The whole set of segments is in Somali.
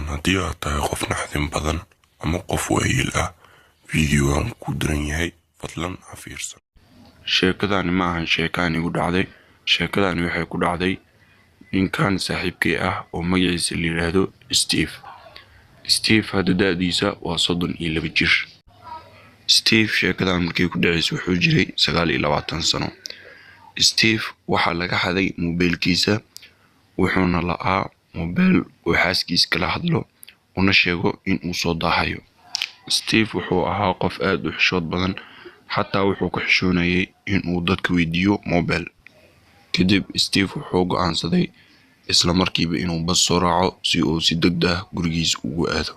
Haddii aad tahay qof naxdin badan ama qof waayeel ah, fiidiyowan wuu kuu daran yahay, fadlan ha fiirsan. Sheekadani ma ahan sheeko anigu dhacday. Sheekadani waxay ku dhacday ninkan saaxiibkay ah oo magaciisa la yiraahdo Steve. Steve hadda da'diisa waa 32 jir. Steve sheekadan markay ku dhaceysay wuxuu jiray 29 sano. Steve waxaa laga xaday moobeelkiisa, wuxuuna la'aa moobeel uu xaaskiisa kala hadlo una sheego in uu soo daahayo. Steve wuxuu ahaa qof aad u xishood badan, xataa wuxuu ka xishoonayay in uu dadka weydiiyo moobeel. Kadib Steve wuxuu go'aansaday isla markiiba inuu bas soo raaco si uu si degdeg ah gurigiisa ugu aado.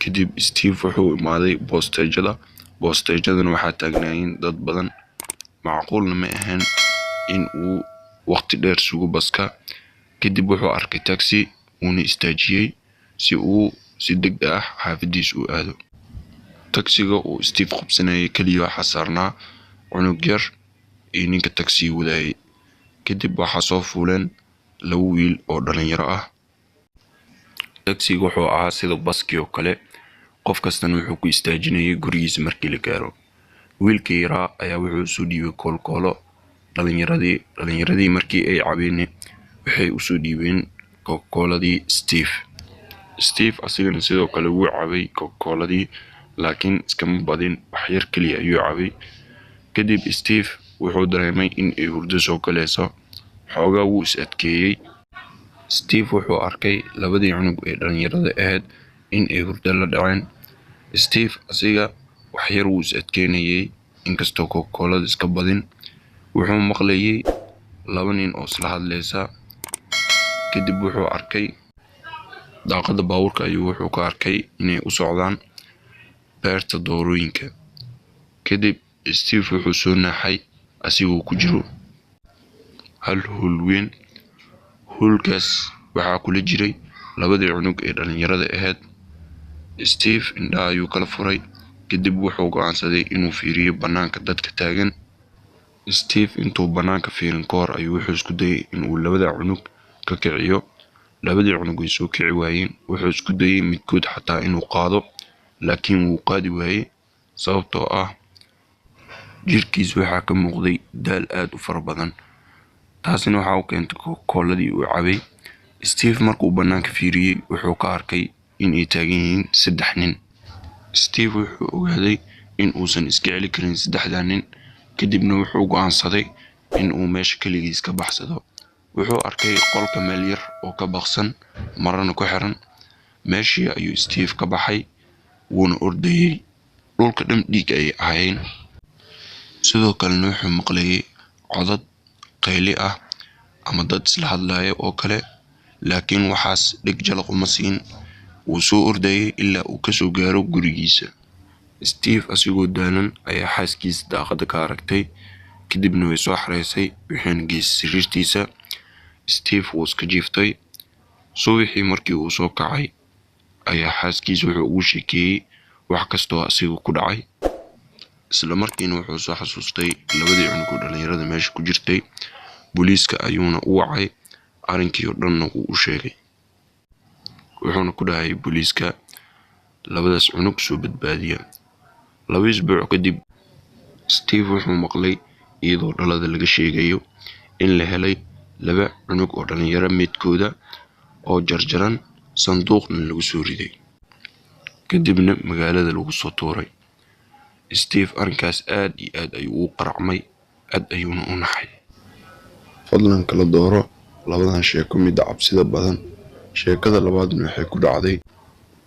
Kadib Steve wuxuu imaaday boosteejada. Boosteejadana waxaa taagnaayeen dad badan, macquulna ma ahayn in uu waqti dheer sugo baska. Kadib wuxuu arkay taxi, wuuna istaajiyey si uu si degdeg ah xaafadiisa u aado. Taksiga uu Steve qabsanayay kaliya waxaa saarnaa cunug yar iyo ninka taksiga wadayay. Kadib waxaa soo fuuleen laba wiil oo dhalinyaro ah. Taksiga wuxuu ahaa sida baskii oo kale, qof kastana wuxuu ku istaajinayay gurigiisa markii la gaaro. Wiilkii yaraa ayaa wuxuu usoo dhiibay koolkoolo dhalinyaradii. Dhalinyaradii markii ay cabeen waxay usoo dhiibeen Coca-Coladii Steve. Steve asigana sidoo kale wuu cabay Coca-Coladii, laakiin iskama badin, wax yar kaliya ayuu cabay. Kadib Steve wuxuu dareemay in ay hurdo soo galayso, xoogaa wuu is adkeeyey. Steve wuxuu arkay labadii cunug ee dhalinyarada ahayd in ay hurdo la dhaceen. Steve asiga wax yar wuu is adkeynayay, inkastoo Coca-Colada iska badin. Wuxuu maqlayay laba nin oo isla hadlaysa. Kadib wuxuu arkay daaqada baabuurka ayuu wuxuu ka arkay inay u socdaan beerta doorooyinka. Kadib Steve wuxuu soo naaxay asigoo ku jiro hal hool weyn. Hoolkaas waxaa kula jiray labadii cunug ee dhalinyarada ahayd. Steve indhaha ayuu kala furay, kadib wuxuu go'aansaday inuu fiiriyo bannaanka dadka taagan. Steve intuu bannaanka fiirin ka hor ayuu wuxuu isku dayay inuu labada cunug ka kiciyo. Labadii cunug way soo kici waayeen. Wuxuu isku dayay midkood xataa inuu qaado, laakiin wuu qaadi waayey, sababtoo ah jirkiisa waxaa ka muuqday daal aad u fara badan. Taasina waxaa u keentay Coca-Coladii uu cabay. Steve markuu bannaanka fiiriyey wuxuu ka arkay in ay taagan yihiin saddex nin. Steve wuxuu ogaaday in uusan iska celi karin saddexdaa nin, kadibna wuxuu go'aansaday in uu meesha kaligiis ka baxsado. Wuxuu arkay qolka meel yar oo ka baqsan, marana ku xiran. Meeshii ayuu Steve ka baxay, wuuna ordayay. Dhulka dhan dhiig ayay ahaayeen. Sidoo kalena wuxuu maqlayay codad qayli ah ama dad isla hadlaya oo kale, laakiin waxaas dheg jalaq uma siin. Wuu soo ordayay ilaa uu kasoo gaaro gurigiisa. Steve asigoo daalan ayaa xaaskiisa daaqada ka aragtay, kadibna way soo xareysay, waxayna geysay sariirtiisa. Steve wuu iska jiiftay. Subaxii markii uu soo kacay ayaa xaaskiisa wuxuu ugu sheekeeyey wax kastoo asiga ku dhacay. Isla markiina wuxuu soo xasuustay labadii cunug oo dhalinyarada meesha ku jirtay. Booliiska ayuuna u wacay, arrinkii oo dhanna wuu u sheegay. Wuxuuna ku dhahay booliiska, labadaas cunug soo badbaadiya. 2 isbuuc kadib Steve wuxuu maqlay iyadoo dhalada laga sheegayo in la helay laba cunug oo dhalinyaro meydkooda oo jarjaran, sanduuqna lagu soo riday, kadibna magaalada lagu soo tuuray. Steve arrinkaas aad iyo aad ayuu ugu qaracmay, aad ayuuna u naxay. Fadlan kala dooro labadan sheeko midda cabsida badan. Sheekada labaadna waxay ku dhacday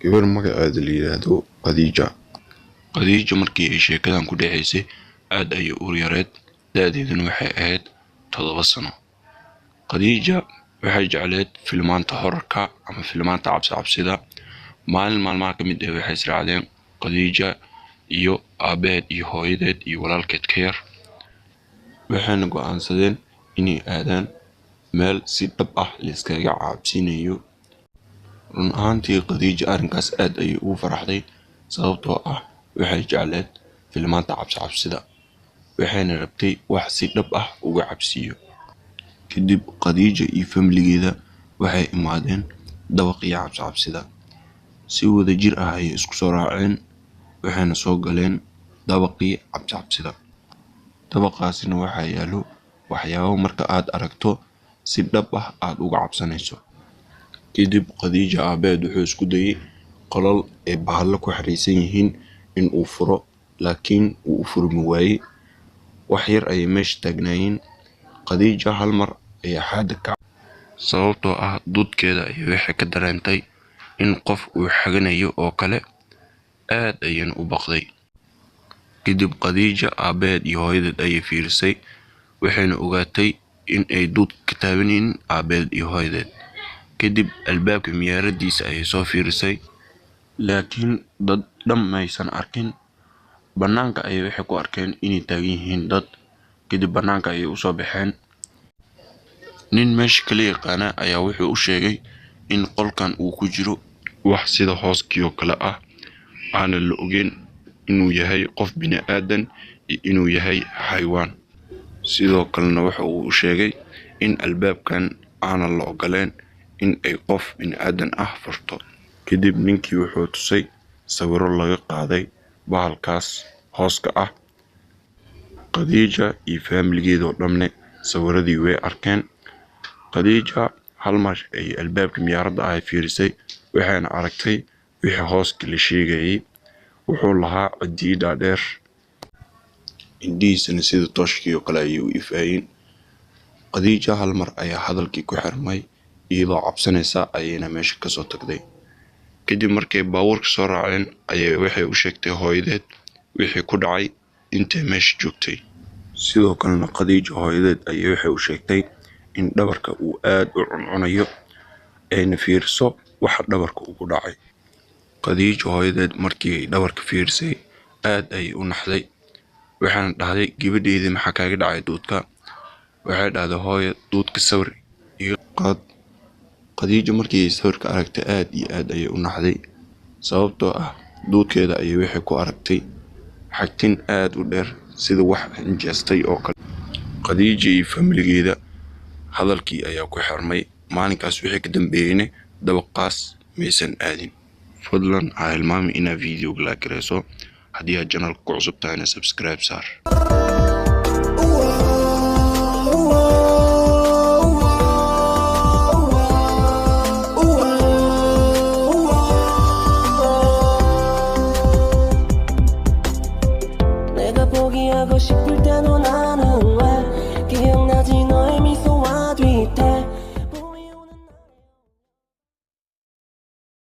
gabar magaceeda la yiraahdo Khadiija. Khadiija markii ay sheekadan ku dhaceysay aad ayay u yareed, da'deeduna waxay ahayd 7 sano. Khadiija waxay jecleed filmaanta horarka ama filmaanta cabsi cabsida. Maalin maalmaha ka mid ah waxay israacdeen Khadiija iyo aabaheed iyo hooyadeed iyo walaalkeed ka yar. Waxayna go'aansadeen inay aadaan meel si dhab ah la iskaga cabsinayo. Run ahaantii Khadiija arrinkaas aad ayay ugu faraxday, sababtoo ah waxay jecleed filmaanta cabsi cabsida, waxayna rabtay wax si dhab ah uga cabsiyo. Kadib Khadiija iyo familigeeda waxay imaadeen dabaqii cabsi cabsida. Si wadajir ah ayay isku soo raaceen, waxayna soo galeen dabaqii cabsi-cabsida. Dabaqaasina waxaa yaalo waxyaabo marka aad aragto si dhab ah aad uga cabsanayso. Kadib Khadiija aabaheed wuxuu isku dayay qolal ay bahalo ku xareysan yihiin in uu furo, laakiin wuu u furmi waayey. Wax yar ayay meesha taagnaayeen. Khadiija hal mar ayaa xaada ka sababtoo ah duudkeeda ayay waxay ka dareentay in qof uu xaganayo oo kale, aad ayayna u baqday. Kadib Khadiija aabaheed iyo hooyadeed ayay fiirisay, waxayna ogaatay in ay duudka ka taabanaynin aabaheed iyo hooyadeed. Kadib albaabka miyaaradiisa ayay soo fiirisay, laakiin dad dhan maysan arkin. Bannaanka ayay waxay ku arkeen inay taagan yihiin dad. Kadib bannaanka ayay u soo baxeen. Nin meesha kala yaqaana ayaa wuxuu u sheegay in qolkan uu ku jiro wax sida hooskii oo kale ah, aanan la ogeyn inuu yahay qof bini'aadan iyo inuu yahay xayawaan. Sidoo kalena waxa uu u sheegay in albaabkan aanan la ogoleen in ay qof bini'aadan ah furto. Kadib ninkii wuxuu tusay sawirro laga qaaday bahalkaas hooska ah. Khadiija iyo faamiligeeda oo dhamne sawiradii way arkeen. Khadiija hal mar ay albaabka miyaaradda ah fiirisay, waxayna aragtay wixii hooska la sheegayay. Wuxuu lahaa cidii dhaadheer, indhihiisana sida tooshkii oo kale ayay u ifaayeen. Khadiija hal mar ayaa hadalkii ku xirmay, iyadoo cabsanaysa ayayna meesha kasoo tagday. Kadib markay baabuurka soo raaceen ayay waxay u sheegtay hooyadeed wixii ku dhacay intay meesha joogtay. Sidoo kalena Khadiija hooyadeed ayay waxay u sheegtay in dhabarka uu aad u cuncunayo, ayna fiiriso waxa dhabarka ugu dhacay. Khadiija hooyadeed markii ay dhabarka fiirisay aad ayay u naxday, waxayna dhahday gabadheydii maxaa kaaga dhacay duudka? Waxay dhahday hooyo duudka sawir iga qaad. Khadiija markii ay sawirka aragtay aad iyo aad ayay u naxday, sababtoo ah duudkeeda ayay waxay ku aragtay xagtin aad u dheer sida wax injeestay oo kale. Khadiija iyo faamiligeeda hadalkii ayaa ku xirmay. Maalinkaas wixii ka dambeeyeyna dabaqaas maysan aadin. Fadlan ha hilmaamin inaad videoga like gareyso. Haddii aad channelka ku cusub tahayna subscribe saar. 내가 포기하고 싶을 때도 나는